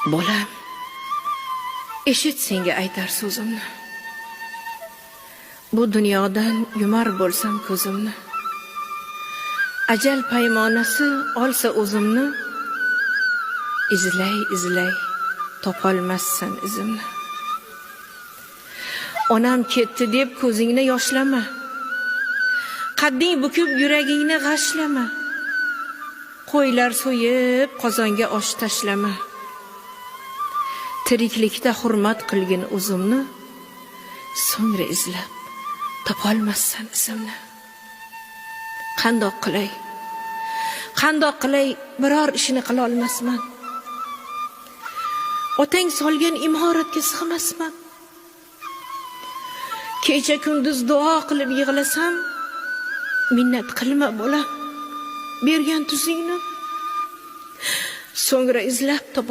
Bolam, eshit senga aytar so'zimni. Bu dunyodan yumar bo'lsam ko'zimni. Ajal paymonasi olsa o'zimni, izlay izlay topolmassan izimni. Onam ketdi deb ko'zingni yoshlama. Qadding bukib yuragingni g'ashlama. Qo'ylar so'yib qozonga osh tashlama. Tiriklikda hurmat qilgin o'zimni, so'ngra izlab topolmassan izimni. Qandoq qilay? Qandoq qilay, biror ishini qila olmasman. Otang solgan imoratga sig'masman. Kecha kunduz duo qilib yig'lasam, minnat qilma bolam, bergan tuzingni. So'ngra izlab top